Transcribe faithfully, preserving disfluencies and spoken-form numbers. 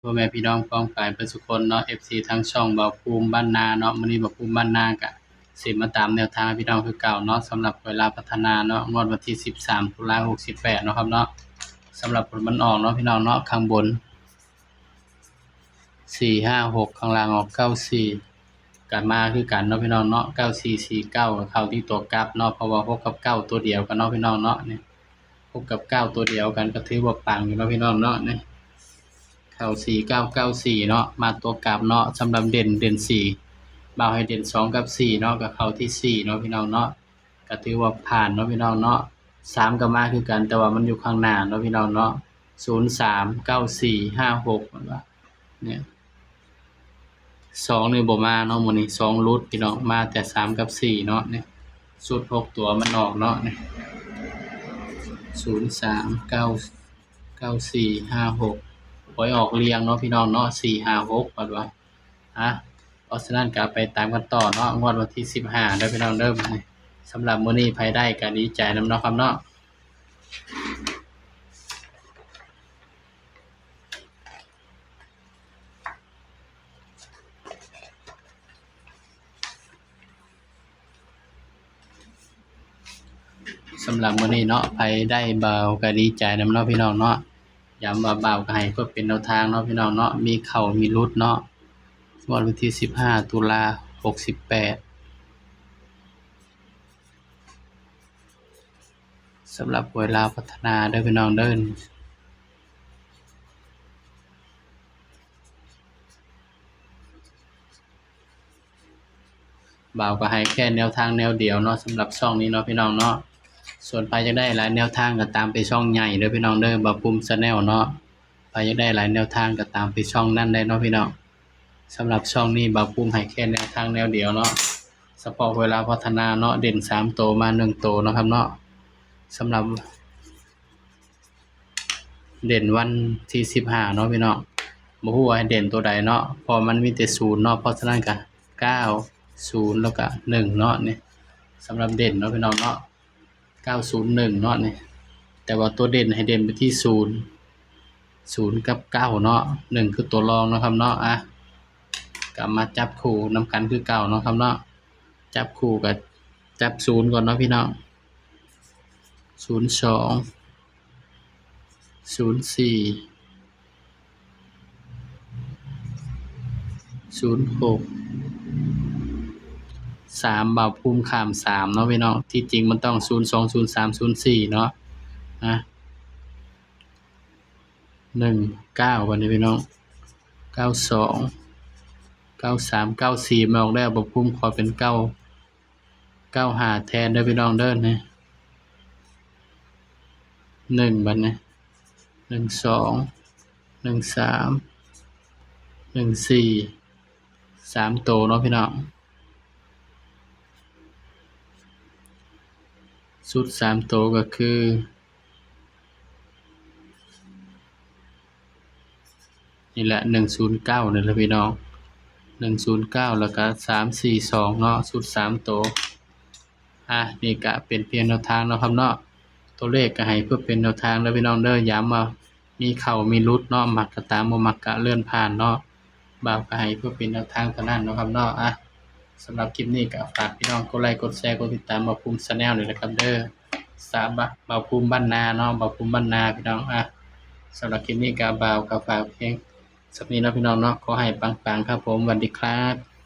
พ่อแม่พี่น้องป้องปายเบิดสุคนเนาะ เอฟซี ทางช่องบ่าวภูมิบ้านนาเนาะ มื้อนี้บ่าวภูมิบ้านนากะสิมาตามแนวทางให้พี่น้องคือเก่าเนาะ สำหรับหวยลาวพัฒนาเนาะ งวดวันที่สิบสาม ตุลา หกสิบแปดเนาะครับเนาะ สำหรับผลมันออกเนาะพี่น้องเนาะ ข้างบน สี่ห้าหก ข้างล่างออก เก้าสี่ กะมาคือกันเนาะพี่น้องเนาะ เก้าสี่สี่เก้า ก็เข้าที่ตัวกลับเนาะ เพราะว่า หก กับ เก้า ตัวเดียวกันเนาะพี่น้องเนาะ นี่ หก กับ เก้า ตัวเดียวกัน ก็ถือว่าปังอยู่เนาะพี่น้องเนาะ นี่ เข้า สี่เก้าเก้าสี่ เนาะ มาตัวกลับเนาะ สำหรับเด่น เด่น สี่ บ่าวให้เด่น สอง กับ สี่ เนาะ ก็เข้าที่ สี่ เนาะพี่น้องเนาะ ก็ถือว่าผ่านเนาะพี่น้องเนาะ สาม ก็มาคือกัน แต่ว่ามันอยู่ข้างหน้าเนาะพี่น้องเนาะ ศูนย์สาม เก้าสี่ ห้าหก มันว่า เนี่ย สอง นี่บ่มาเนาะ มื้อนี้ สอง หลุดพี่น้อง มาแต่ สาม กับ สี่ เนาะ เนี่ย ชุด หก ตัวมันออกเนาะ เนี่ย ศูนย์สาม เก้า เก้าสี่ ห้าหก หวยออกเรียงเนาะพี่น้องเนาะ สี่ห้าหก บัดว่า อ่ะ เพราะฉะนั้นก็ไปตามกันต่อเนาะ งวดวันที่สิบห้าเด้อพี่น้องเด้อ สำหรับมื้อนี้ไผได้ก็ดีใจนำเนาะครับเนาะ สำหรับมื้อนี้เนาะ ไผได้บ่าวก็ดีใจนำเนาะพี่น้องเนาะ ย้ำว่าบ่าวก็ให้เพื่อเป็นแนวทางเนาะพี่น้องเนาะ มีเข้ามีหลุดเนาะ งวดวันที่สิบห้า ตุลา หกสิบแปด สำหรับหวยลาวพัฒนาเด้อพี่น้องเด้อ บ่าวก็ให้แค่แนวทางแนวเดียวเนาะ สำหรับช่องนี้เนาะพี่น้องเนาะ ส่วนไผอยากได้หลายแนวทางก็ตามไปช่องใหญ่เด้อพี่น้องเด้อ บ่าวภูมิ Channel เนาะ ไผอยากได้หลายแนวทางก็ตามไปช่องนั้นได้เนาะพี่น้อง สำหรับช่องนี้บ่าวภูมิให้แค่แนวทางแนวเดียวเนาะ เฉพาะหวยลาวพัฒนาเนาะ เด่นสามตัวมาหนึ่งตัวเนาะครับเนาะ สำหรับ เด่นวันที่สิบห้าเนาะพี่น้อง บ่ฮู้ว่าให้เด่นตัวใดเนาะ เพราะมันมีแต่ศูนย์เนาะ เพราะฉะนั้นก็ เก้าศูนย์ แล้วก็ หนึ่ง เนาะ นี่ สำหรับเด่นเนาะพี่น้องเนาะ เก้าศูนย์หนึ่ง เนาะ นี่ แต่ว่าตัวเด่นให้เด่นไปที่ ศูนย์ ศูนย์ กับ เก้า เนาะ หนึ่ง คือตัวรองเนาะครับเนาะ อ่ะ ก็มาจับคู่นำกันคือเก่าเนาะครับเนาะ จับคู่ก็จับ ศูนย์ ก่อนเนาะพี่น้อง ศูนย์สอง ศูนย์สี่ ศูนย์หก สาม บ่าวภูมิข้าม สาม เนาะพี่น้อง ที่จริงมันต้อง ศูนย์สอง ศูนย์สาม ศูนย์สี่ เนาะ นะ หนึ่งเก้า บัดนี้พี่น้อง เก้าสอง เก้าสาม เก้าสี่ มาออกแล้ว บ่าวภูมิขอเป็น เก้า เก้าห้า แทนเด้อพี่น้องเด้อ นี่ หนึ่ง บัดนี้ หนึ่งสอง หนึ่งสาม หนึ่งสี่ สาม ตัวเนาะพี่น้อง ชุด สาม ตัวก็คือ นี่แหละ หนึ่งศูนย์เก้า นี่แหละพี่น้อง หนึ่งศูนย์เก้า แล้วก็ สามสี่สอง เนาะ ชุด สาม ตัว อ่ะ นี่ก็เป็นเพียงแนวทางเนาะครับเนาะ ตัวเลขก็ให้เพื่อเป็นแนวทางเด้อพี่น้องเด้อ ย้ำว่ามีเข้ามีหลุดเนาะ มักก็ตาม บ่มักก็เลื่อนผ่านเนาะ บ่าวก็ให้เพื่อเป็นแนวทางเท่านั้นเนาะครับเนาะ อ่ะ สำหรับคลิปนี้ก็ฝากพี่น้องกดไลค์ กดแชร์ กดติดตามบ่าวภูมิ Channel ด้วยนะครับเด้อ สาม บ่าวภูมิบ้านนาเนาะ บ่าวภูมิบ้านนาพี่น้อง อ่ะ สำหรับคลิปนี้ก็บ่าวก็ฝากเพียงส่ำนี้เนาะพี่น้องเนาะ ขอให้ปังๆครับผม สวัสดีครับ